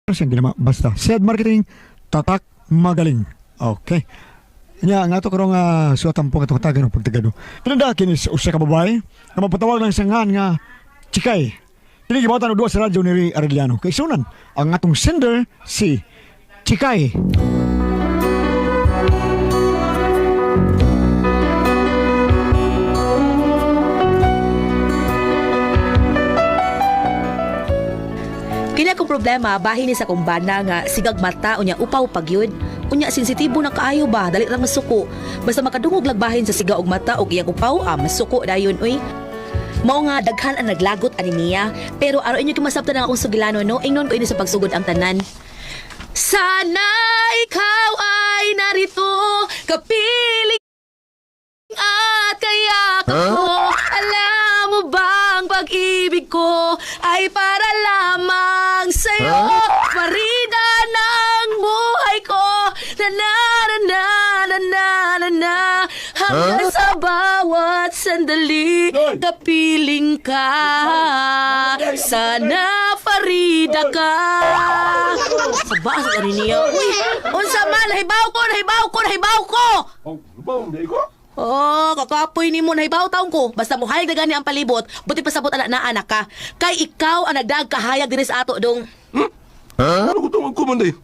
Siyang ginama basta said marketing tatak magaling. Okay. Nya nga to karong suwatan po katong tagan og pagtagano. Pinanda kini sa usa ka babae nga mapatawag lang sa ngan nga Chikay. Kini gibawatan og duwa sa radyo ni Ray Arellano. Kay sunan ang atong sender si Chikay. Kini akong problema bahin ni sa kumbana nga sigag mata unya upaw pagyud. Unya sensitibo na kaayo ba dali ra masuko. Basta makadungog lag bahin sa siga og mata og iyang upaw masuko dayon uy. Mao nga daghan ang naglagot ani niya pero aron inyo kimasabtan ang akong sugilano no ingnon ko ini sa pagsugod ang tanan. Sana ikaw ay narito kapiling at kayakap ko. Alam mo bang pag-ibig ko ay para lamang sa'yo? Farida ng buhay ko. Na na na na na na na na. Hanggang sa bawat sandali kapiling ka. Sana Farida ka. Sa ba sa niya? Uy, unsa man, nahibaw ko, nahibaw ko, nahibaw ko! Oh, ba, hindi ko? Oh, kakapoy nimo nahibaw taon ko. Basta muhayag na gani ang palibot, buti pasabot ana na anak ka. Kay ikaw ang nagdagkahayag dinhi sa ato dong. Ano ko tawag ko man day?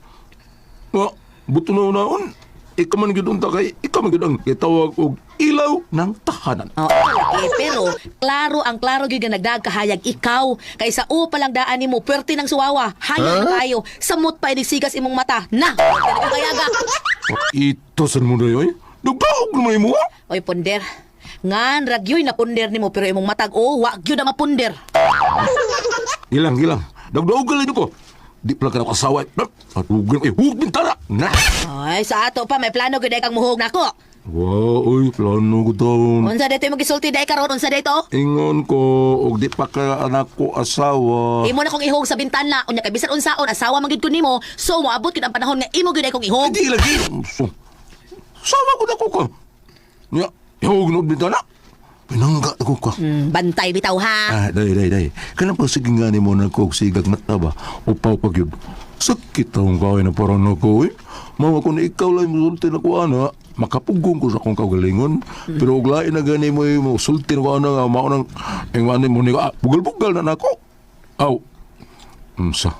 Nga, buto na unaon. Ikaw man gyud unta kay, ikaw man gyud ang gitawag og ilaw ng tahanan. Oh, lagi. Pero klaro ang klaro gyud nga nagdagkahayag ikaw. Kay sa u pa lang daan nimo puwerte ng suwawa. Hayag na kayo. Samot pa inigsigas imong mata. Na, kaya Ito san mo day oy? Nagdaog naman imo ha? Oy punder. Ngan ragyoy na punder nimo pero imong matag oh, wa gyud ang mapunder. Gilang, gilang. Nagdaog ka lang ko. Di pala ka na kasaway. Atugan, eh, huwag bintana. Na! Ay, sa ato pa may plano gyud ay kang muhog nako. Wow, oy, plano ko taon. Unsa dito imong gisulti dai karon unsa dito? Ingon ko, og di pa ka anak ko asawa. Imo na kong ihog sa bintana, unya kay bisan unsaon asawa man gid ko nimo, so moabot gid ang panahon nga imo gid ay kong ihog. Hindi lagi. So, sama ko na ko ka. Nya, ihog na bintana. Pinangga ko ka. Bantay bitaw ha. Ah, day, day, day. Kanang pag sige nga ni mo na ko, sigag mata ba? Upaw pag yun. Sakit akong kawin na parang ako eh. Mawa ko na ikaw lang musulti na ko ana. Makapugong ko sa akong kagalingon. Pero og lain na gani mo mo sulti na ko ana nga mao nang ing ano mo ni ah, bugal-bugal na nako. Aw. Unsa?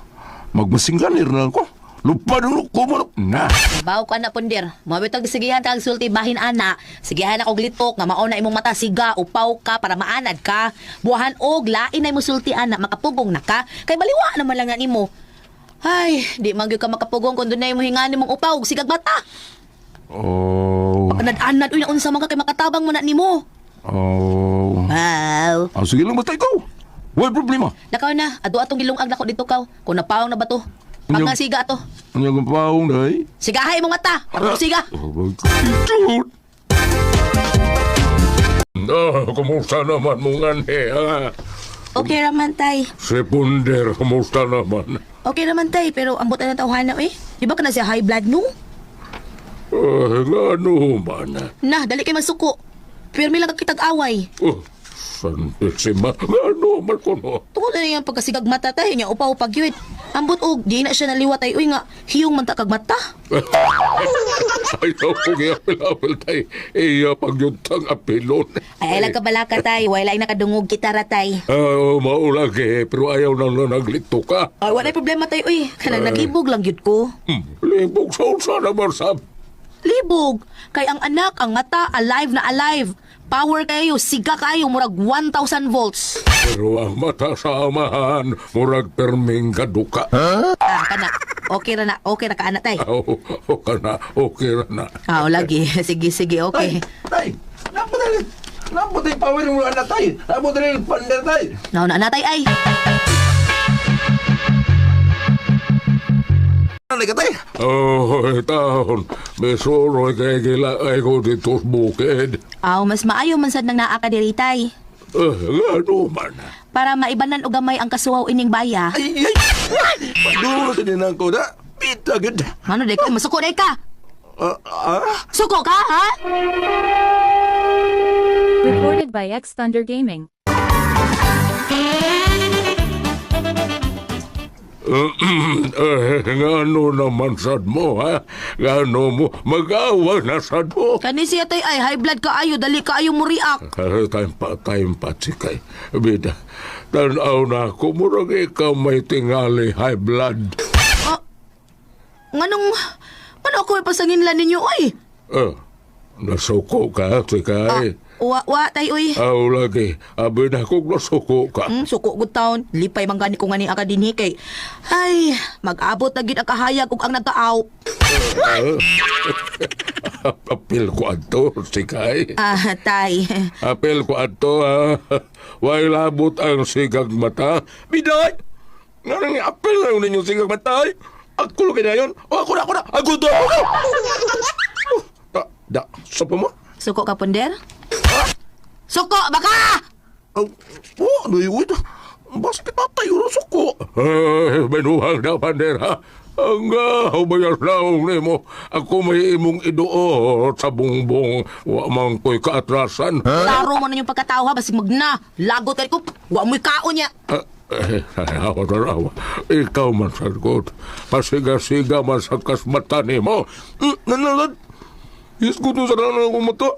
Magmasingganir na ako. Lupa na ko mo na. Baw ko ana punder. Mo bitag sigihan ta ang sulti bahin ana. Sigihan ako glitok nga mao na imong mata siga upaw ka para maanad ka. Buwahan og lain na imong sulti ana makapugong na ka kay baliwa naman lang na nimo. Ay, di man gyud ka makapugong kung dunay mo hingan nimong upaw og sigag mata. Oh. Anad-anad uy na unsa man ka kay makatabang mo na nimo. Oh. Wow. Ah, sige lang basta ikaw. Wala problema. Lakaw na, ado atong gilungag nako dito kaw. Kung napawang na ba to? Ano? Pagkasiga to. Ano yung paong day? Sigahay imong mata. Para siga. Dude! Ah, kumusta naman mo nga ha? Okay raman tay. Si Punder, kumusta naman? Okay raman tay, pero ang buta na tawhana eh. Di ba ka na siya high blood no? Ah, ano man? Na, dali kay masuko. Pirmi lang ka kitag away. Oh, Santissima, ano man ko no? Tungod na niyang pagkasigag mata tay, niya upaw pag yun. Ambot og, di na siya naliwat ay, uy nga, hiyong man ta kag mata. Ayaw ko nga apil-apil tay. Iya pagyuntang apilon. Ay, ay lang kabalaka tay, wala ay nakadungog kita ra tay. Ah, maulag eh, pero ayaw na lang naglito ka. Ay, wala problema tay, uy. Kanang nagibog lang yun ko. Libog sa unsa naman sab. Libog! Kay ang anak, ang mata, alive na alive. Power kayo, siga kayo, murag 1,000 volts. Pero ang mata sa amahan, murag perming kaduka. Ah, kana. Okay ra na, okay ra ka anak tay. Oh, okay na, okay ra na. Ah, lagi. Sige, sige, okay. Tay, napatay, napatay power mo anak tay. Napatay pander tay. Nauna na tay ay. Ano ka tay? Oh, taon. Mesuro kay gila ay ko dito sa bukid. Aw, mas maayo man sad nang naa ka diri tay. Eh, ano man. Para maibanan og gamay ang kasuwaw ining baya. Ay, ay, ay. Paduro sa dinang ko na. Pita gud. Ano day ka? Masuko day ka. Ah, ah? Suko ka, ha? Recorded by X Thunder Gaming. Eh, ngano naman sad mo, ha? Ngano mo, mag-awa na sad mo. Kani siya tay ay high blood kaayo, dali kaayo mo react. Eh, time pa, sikay. Bida, tanaw na ako, murag ikaw may tingali high blood. Ah, nganong ano ako ipasanginlan ninyo oy? Eh, nasuko ka, sikay. Wa wa tay oy. Aw lagi, abi na kong nasuko ka. Suko gud taon. Lipay man gani ko ngani aka dinhi kay. Ay, mag-abot na gid ang kahayag ug ang nagkaaw. Apil ko adto, sikay. Ah, tay. Apil ko adto, ha. Way labot ang sigang mata. Biday! Nga nang apil na yun ninyong sigang mata, ay. Ako lagi na yun. O, ako na, ako na. Ako to, ako na. Oh, Da, da, sa pa mo? Suko ka punder? Suko baka! Oh, oh, ano yun? Basta tatay yun ang suko. Eh, menuhang na bandera. Ang humayas naong nimo. Ako may imong iduot sa bungbong. Wa man ko'y kaatrasan. Klaro mo na yung pagkatao ha, basig magna. Lagot kay ko, wa mo'y kaon niya. Ah, eh, tanawa, tanawa. Ikaw man sagot. Pasiga-siga man sa kasmata nimo. Nanalad. Yes, ko to sa nanan akong mata.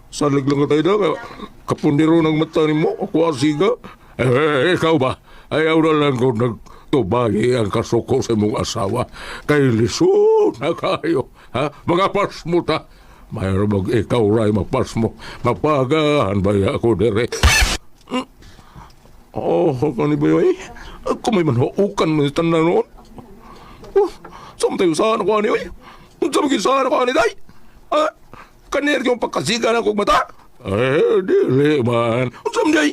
Salig lang ka tayo na. Kapundiro ng mata nimo. Ako asiga. Eh, ikaw ba? Ayaw na lang ko nagtubagi ang kasuko sa imong asawa. Kay lisod na kayo. Ha? Mga pasmo ta. Mayroon mag ikaw ray mapasmo. Mapagahan ba ako dire? Oh, kani ba yun eh? Ako may manhuukan mo sa tanan noon. Oh, samtay usahan ako ani oy. Unsa man gisahan ako ani day? Ah, kanir yung pagkasiga na kong mata. Eh, dili man. Unsa man day?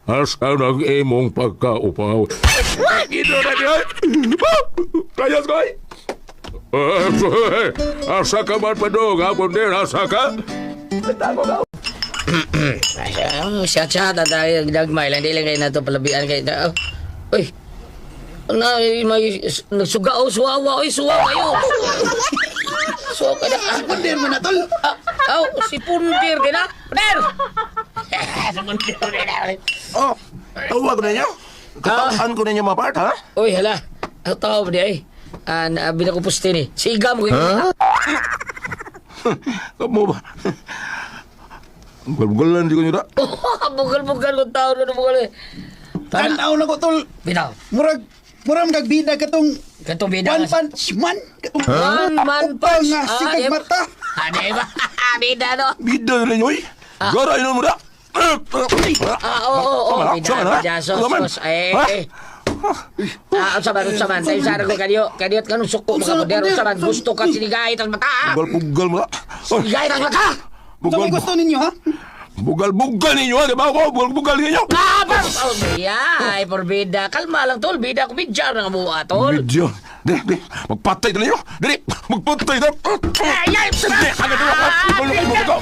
Asa nang imong pagkaupaw. Ay, gino na di oy. Ah, Kayas ko ay. Eh, Asa ka man padong, hapon din, asa ka? Siya siya tayo gagmay lang dili kay nato palabian kay na. Uy. Na may nagsugao suwawa oy suwa kayo. Suwa ka na. Pundir mo na, tol. Ah, aw, si Pundir kay na. Pundir. Oh, tawag na niya. Katawan ko ninyo mga part, ha? Uy, hala. Ang tao ba di ay? Ah, naabi na ko puste ni. Siga mo kayo. Kamu ba? Bugal-bugalan di ko nyo da. Bugal-bugal ko tao na bugal. eh. Tanaw na ko, tol. Bitaw. Murag, murag gagbida katong Katong bida. One Punch Man. Katong One Man Upaw Punch. nga, Ah, sikag di ba? mata. Ah, di ba? Bida no. Bida na ninyo, eh. Gara yun mo da. Ah, oo, oo, oo. Bida, bida. Sos, sos. Eh, eh. Ah, unsa man, unsa man. Tayo sana ko kaniyo. Kaniyo kanong suko mga Unsa, poder. Unsa man, unsa? gusto ka sinigay tas mata. Bugal-bugal mo da. Oy, Sinigay tas mata. Unsa Bugal, may gusto ninyo, ha? bugal-bugal ninyo, ha? Di ba ako? Bugal-bugal ninyo. Ah, bang! Oh, ay, porbida. Kalma lang, tol. Bida ko, bidjar na nga buwa, tol. Medyo. Di, di. Magpatay na ninyo. Dili. Magpatay na. Ay, ay! Di, agad na ako.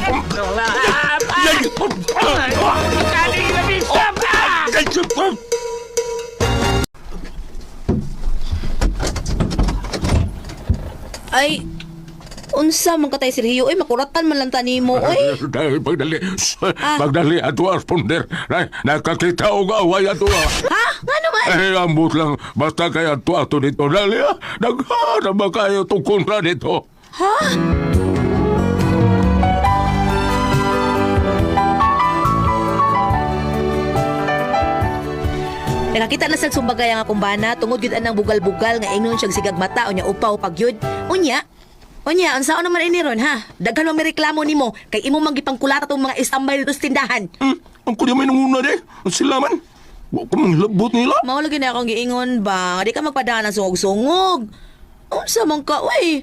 Ay, unsa man ka tay Sergio oy, makuratan man lang ta nimo oy. Dahil pagdali, pagdali ato Asponder. Nakakita og away ato. Ha? Ngano man? Eh, ambot lang. Basta kay ato ato dito. Dali ah. Naghanap ba kayo itong kontra dito? Ha? Nakakita na sa sumbagay ang akong bana tungod gyud anang bugal-bugal nga ingnon siyang sigag mata unya upaw pagyud. Unya, unya unsaon naman ini ron ha? Daghan man may reklamo nimo kay imo man gipangkulata tong mga istambay dito sa tindahan. Ang kuya may nanguna di. Ang sila man. Wa ko mang labot nila. Mao lagi na akong giingon ba, di ka magpadaan ng sungog-sungog. Unsa man ka, uy?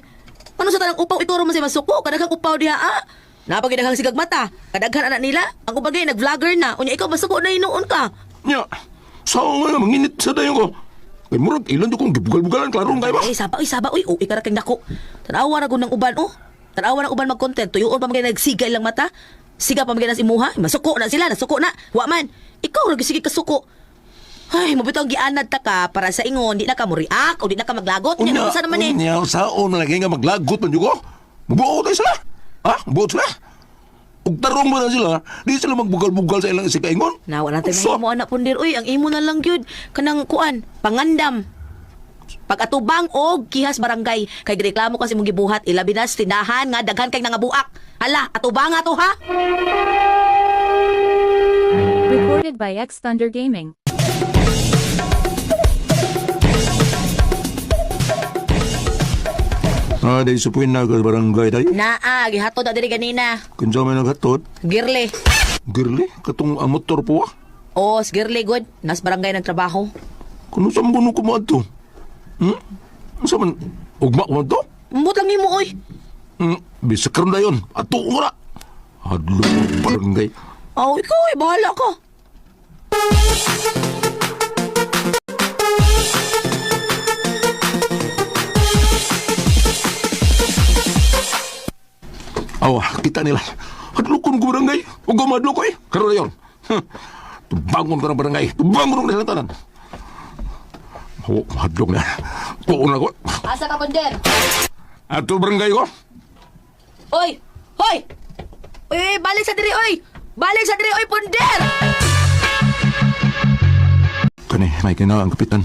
Ano sa tanang upaw ituro mo sa masuko? Kadaghang upaw diha, ah. Napaginaghang sigag mata. Kadaghan anak nila. Ang ubagay, nag-vlogger na. Unya, ikaw, masuko na hinuon ka. Nya. Sao nga manginit sa dayon ko. Kay murag ilan do kong gibugal-bugalan klaro kay ba. Eh, saba, uy, saba, uy. Uy, kara kang dako. Tanawa ra gud ng uban, oh. Tanawa ng uban mag-content. Tuyuon pa magay nagsiga ilang mata. Siga pa magay nas imuha. Masuko na sila, nasuko na. Wa man. Ikaw ra gyud sige kasuko. Ay, mabitaw gianad ta ka para sa ingon, di na ka mo react o di na ka maglagot. Unya, unsa naman eh. Unya, saon na lagi nga maglagot man jud ko. Mubuot tayo sila. Ha? Mubuot sila. Ug tarong ba na sila? Di sila magbugal-bugal sa ilang isikaingon. Na wala tayo So, mo anak pundir. Uy, ang imo na lang gyud kanang kuan, pangandam. Pag-atubang og kihas barangay kay gireklamo kasi mong gibuhat ilabi na sa tindahan nga daghan kay nangabuak. Hala, atubang ato ha. Recorded by X Thunder Gaming. Ah, dahil sa puwin na ka barangay tayo. Naa, gihatod na diri ganina. Kinsa may naghatod? Girle. Girly, katong ang motor po ah. Oh, girle good. Nas barangay nagtrabaho. Kuno sa mga ko mo? Hmm? Unsa man ugma ko man to? Mbot lang nimo oy. Bisag karon dayon. Ato ko na. Hadlo barangay. Oh, ikaw ay bahala ka. Awa, kita nila. Hadlo ko ng barangay. Ug madlo ko eh. Karon dayon. Huh. Tubangon ko ng barangay. Tubangon ko ng tanan. Oh, hadlok na. Tuon na ko. Asa ka ponder? Ato barangay ko. Oy! Hoy! Oy, oy, balik sa diri oy! Balik sa diri oy, punder! Kani, may kina ang kapitan.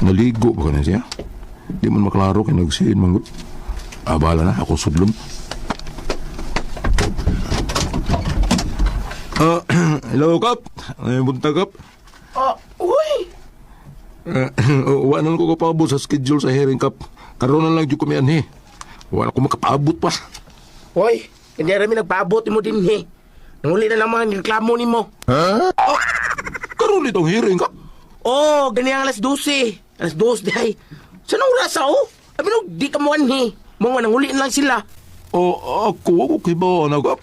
Naligo ba ka na siya? Di man maklaro kay nagsiin man. Ah, bahala na. Ako sudlom. Ah, hello, Kap. Ay, buntag, Kap. Oh, uy. Wa na lang ko kapabot sa schedule sa hearing, Kap. Karoon na lang dyan kami anhi. Wala ko makapaabot pa. Hoy, hindi rami nagpaabot mo din he. Nanguli na lang mga reklamo nimo. Karoon itong hearing, Kap. Oh, ganyan alas 12. Alas 2 day. Sa nang oras oh? Abi no, di ka mo anhi. Mga nanguli na lang sila. Oh, ako kay ba na, Kap?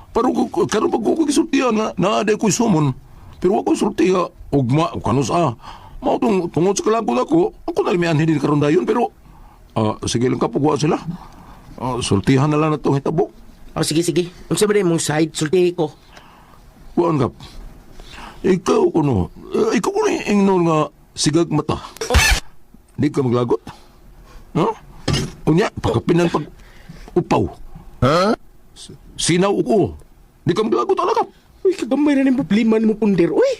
Pero karon pag ko gisultihan na naa ko'y sumon. Pero ako sulti ha, ugma, kanus ah. Mao tong tungod sa kalagod ako, ako na may anhi din karon dayon pero sige lang kap, ugwa sila. Ah, sultihan na lang na itong hitabo. Oh, sige sige. Unsa ba mong side sulti ko? Kuan kap. Ikaw kuno, ikaw kuno ingnon nga sigag mata. Di ka maglagot. No? Unya, pagkapinan pag upaw. Ha? Sinaw ko. Di ka maglagot ala kap. Uy, kagamay na ning problema nimo punder. Uy.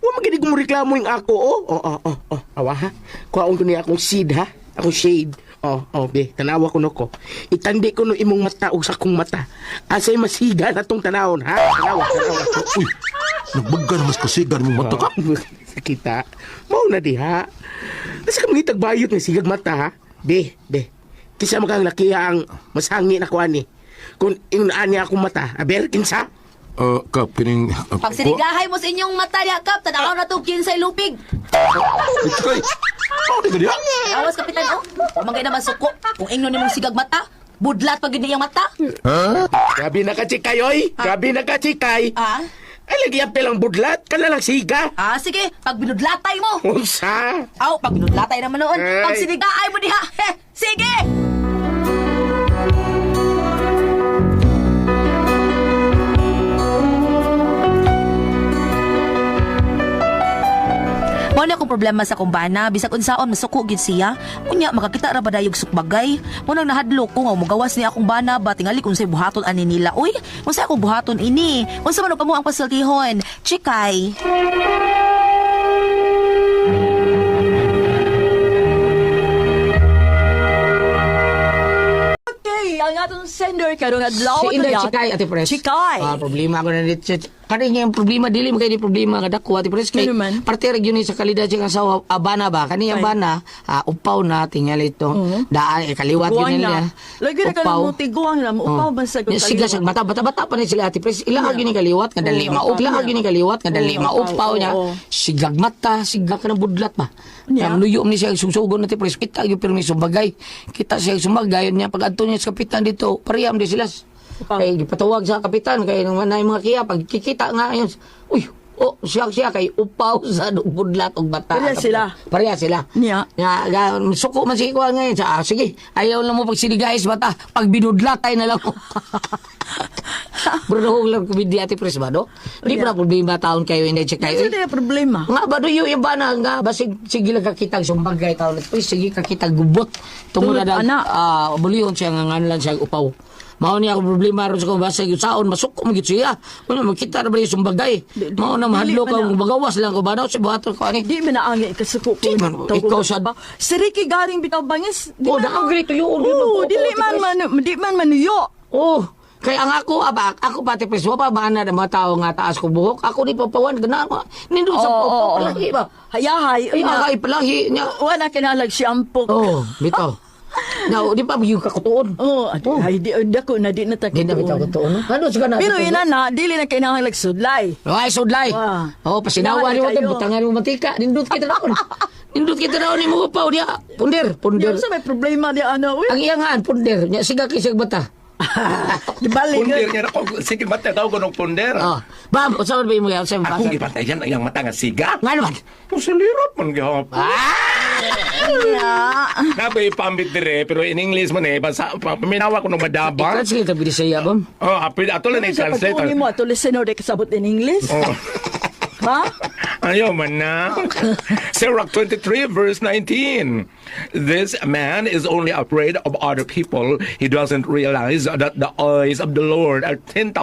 Wa man gid ko mo reklamo yung ako oh. Oh oh oh oh. Awa ha. Kuhaon ko niya akong seed ha. Akong shade. Oh, oh, be, tanawa ko no ko. Itandi ko no imong mata ug sa akong mata. Asay masiga na tong tanawon ha. Tanawa, tanawa. Uy, nagbaga na mas kasigan mong mata kap. Kita. Mao na diha. Nasa ka mangitag bayot nga sigag mata ha. Be, be. Kinsa man kang lakiha ang masangi na ko ani. Kung ingon ani akong mata, aber kinsa? Kap, kining... Pag sinigahay mo sa inyong mata diha kap, tanaw na to kinsay lupig. Kay, oh, di ka diha? Awas kapitan oh. Wa man kay naman suko. Kung ingnon nimong sigag mata, budlat pag gid iyang mata. Grabe na ka chikay oy. Grabe na ka chikay. Ah? Ay lagi apel ang budlat kana lang siga. Ah, sige, pag binudlatay mo. Unsa? Aw, pag binudlatay naman noon. Ay. Pag sinigaay mo diha. Heh, sige! Mao na akong problema sa kumbana, bisag unsaon masuko gid siya. Unya makakita ra ba dayog sukbagay. Mo nang nahadlok ko nga mogawas niya akong bana ba tingali kung say buhaton ani nila. Uy, unsa akong buhaton ini? Unsa man pa mo ang pasultihon? Chikay. Okay, ang atong sender karong adlaw Si Inday Chikay, Ate Pres. Chikay. Ah, problema ko na dito. Kani nga yung problema, dili mo kayo di problema nga dako, Ate Pres. Kay, Ano man? parte ra gyud ni sa kalidad siya asawa, abana ba? Kani Ay. abana, upaw na, tingali ito. Daan, eh, kaliwat Tiguang yun nila. na. Lagi na ka mo tiguang na, upaw man sa Nya, Siga sa bata, bata, bata pa ni sila, Ate Pres. Ila gyud ni kaliwat, nga dali maupaw. Ila gyud ni kaliwat, nga dali Oo, maupaw niya. oo. Sigag mata, sigag ka ng budlat ba. Nya. Ang luyo ni siya sugsugon na Ate Pres. Kita gyud pero may sumagay. Kita siya sumagay niya pag adto niya sa kapitan dito, pareham di sila. Upaw. Kay gipatawag sa kapitan kay nung na mga kiya pag kikita nga yun. Uy, oh, siya siya kay upaw sa budlat og bata. Pareha sila. Pareha sila. Niya. Nga, ga, suko man sige kuha ngayon. Sa, sige, ayaw lang mo pagsiligay sa bata. Pag binudlat ay na lang ko. Bro, lang komedya, Ate Pres ba, no? Di pa na problema taon kayo, hindi check kayo. Ano na problema? Nga ba do yung ba na nga basig sige lang kakita sumbagay taon ito sige kakita gubot tungod Tungod na ana. Buliyon siya nga nganlan siya upaw. Mao niya ako problema ron sa kung basig saon masuko man gyud siya. Wala makita na ba yung sumbagay. Mao na mahadlok Dili man ang bagawas lang ko ba sa buhaton ko ani. Di man na ang ikasuko ko. Di man, ikaw sad. Si Ricky Garing bitaw bangis. Di Oh, man- nakagrito yun, yun, Oo, oo, dili oo, man man di man manuyo. Oh, kay ang ako aba ako pati pres wa pa maana na mga tao nga taas ko buhok. Ako ni papawan gana mo. Nindot sa Oo, upaw oo. palahi ba. Hayahay. Ay ay palahi niya. Wala kinalag shampoo. Oh, bitaw. Now, di pa yung kakutuon. Oh, ay di dako na di na ta Di na bitaw kutuon. No? Ano sa kana? Pero ina na dili na kinahanglan sudlay. Ay, sudlay. Wah. Oh, pasinawa ni mo Kinahanglan kayo. butangan mo mantika. Nindot kita naon. Nindot kita naon ni mo upaw diya. Punder, punder. Di sa may problema di ano. Uy. Ang iyangan, punder. Nya siga kisig bata. Di balik. Punder niya na ko. Sige, mata tawag ko ng punder. Oh. Bam, unsa man ba imo yan? Unsa man Akong basa? gibantayan ang iyang mata nga siga. Nga naman. Musilirap man gihapon. Ah! Nakoy ipambit dire pero in English man eh basta paminawa ko ng madaba. I-translate ang Bisaya, bam. Oh, apil ato lang Sa i-translate. pagtuon mo ato listener di kasabot in English. Oh. Ha? Ayaw man na. Sirach 23 verse 19. This man is only afraid of other people. He doesn't realize that the eyes of the Lord are 10,000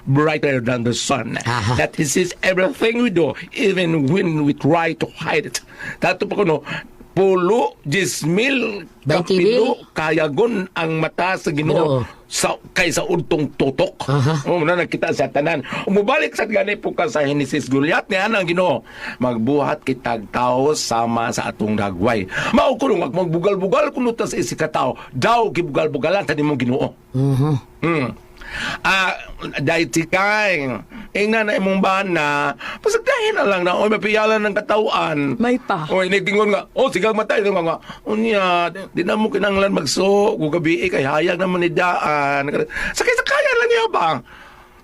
brighter than the sun. Aha. That he sees everything we do, even when we try to hide it. Tato pa ko no, pulo, 10,000, 20 mil? kapilo, kayagon ang mata sa Ginoo. Ginoo sa kaysa udtong tutok. Aha. Oh, na nakita sa tanan. Umubalik sa gani po ka sa Genesis Goliath ni anang Ginoo. Magbuhat kitag tao sama sa atong dagway. Mao kuno nga magbugal-bugal kuno ta sa isi ka tao, daw gibugal-bugalan ta nimong Ginoo. Ah, dahil tikay. Ingna na imong bana, pasagdahin na lang na, oy, mapiyalan ng katawan. May pa. Oy, nagtingon nga, oh, sigang matay. Nga nga, unya, di na mo kinanglan magso, kung gabi, eh, kay hayag naman ni daan. Sakay-sakayan lang niya ba?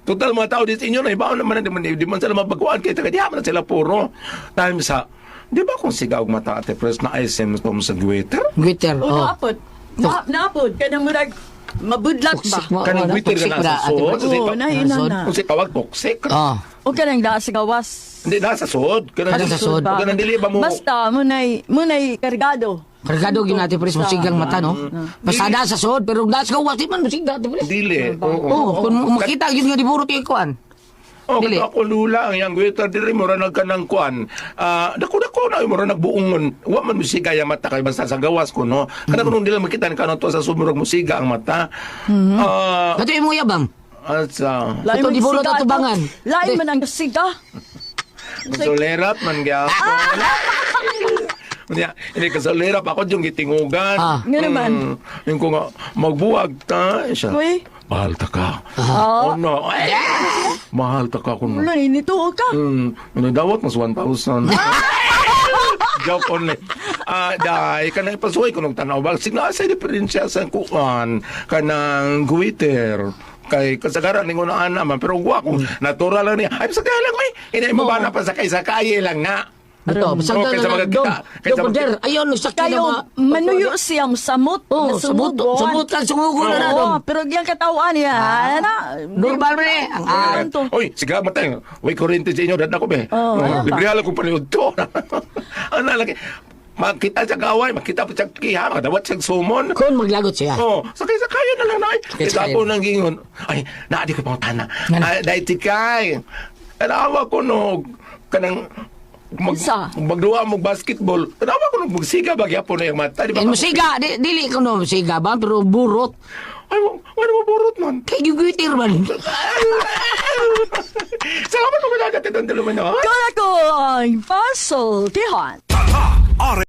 Total mga tao dito inyo na ibaon naman di man sila mabaguan kay taga diha man na sila puro. Time sa di ba kung sigaw og mata ate press na ay symptoms sa goiter? Gwitter, O oh. naapod. Na, naapod kanang murag mabudlat ba? Toxic mo. Kanang wala, gwitter toxic ka ba, nasa Ate suod? Pres? Oo, nahina na. Kung si tawag toxic. Oh. O kanang daa sa gawas. Hindi nasa suod. Kanang Nasa suod. ba? Kanang dili ba mo? Basta munay kargado. Kargado gyud Ate Pres, musigang mata, no? Basta da sa suod, pero da sa gawas, di man musiga, Ate Pres. Dili. Oo. Oh, kung makita gyud nga diburot yung kuan. Oh, Dili. kato ako lula ang iyang goiter diri mura nagkanang kuan. Ah, dako-dako na mura nagbuongon. Wa man musiga yang mata kay basta sa gawas ko no. Kana kuno dili makita ni kano to sa sumurog musiga ang mata. Ah, Kato imo yabang. asa. Lain Ito, man di burot siga at tubangan. ato. Lain man ang siga. Kasolerap man gyapon. Unya, hindi kasolerap ako yung gitingugan. Ah. Nga naman. Yung ko nga magbuwag ta siya. Uy. Mahal ta ka. Oh no. Ay, mahal ta ka kuno. Wala nito ka. Ano dawat mas 1,000. Joke only. Ah, dai kanang ipasuway ko nung tanaw ba signa sa diferensya sa kuan kanang guiter kay kasagaran ningon na ana man pero wa ko natural lang niya ay sa lang may ina mo ba na pa sakay sakay lang na. Ito, basta Oh, kaysa na magkita- dong. kaysa Dong, punder. Ayun, sakit na Kayo mga... manuyo siya samot. Oh, samot, samot lang, sumugo na na, Oo, dong. pero yung katawan niya, na, Normal man eh. Ang Ah. to. Oy, sige matay. Way kuryente sa inyo dad ako be. Oh, wala pa. Libre ko paniud to. Ano lagi? Makita sa gaway, makita pa sa kiha, makadawat sa sumon. Kung maglagot siya. Oh, sakay sakay na lang na. Ay, Sakay-sakay. kita ako nang gingon. Ay, naa di ko pangutana. Ngano? Ay, dahil tikay. Tanawa ko no kanang mag Unsa? magduwa mo basketball. Tanawa ko no magsiga ba gyapon na yung mata, di ba? Eh, musiga, di, dili ko no musiga ba, pero burot. Ay, wala mo burot man. Kay gugwitir man. Salamat mo kaya dati doon dalawa na. Kaya ko ang pasultihan. R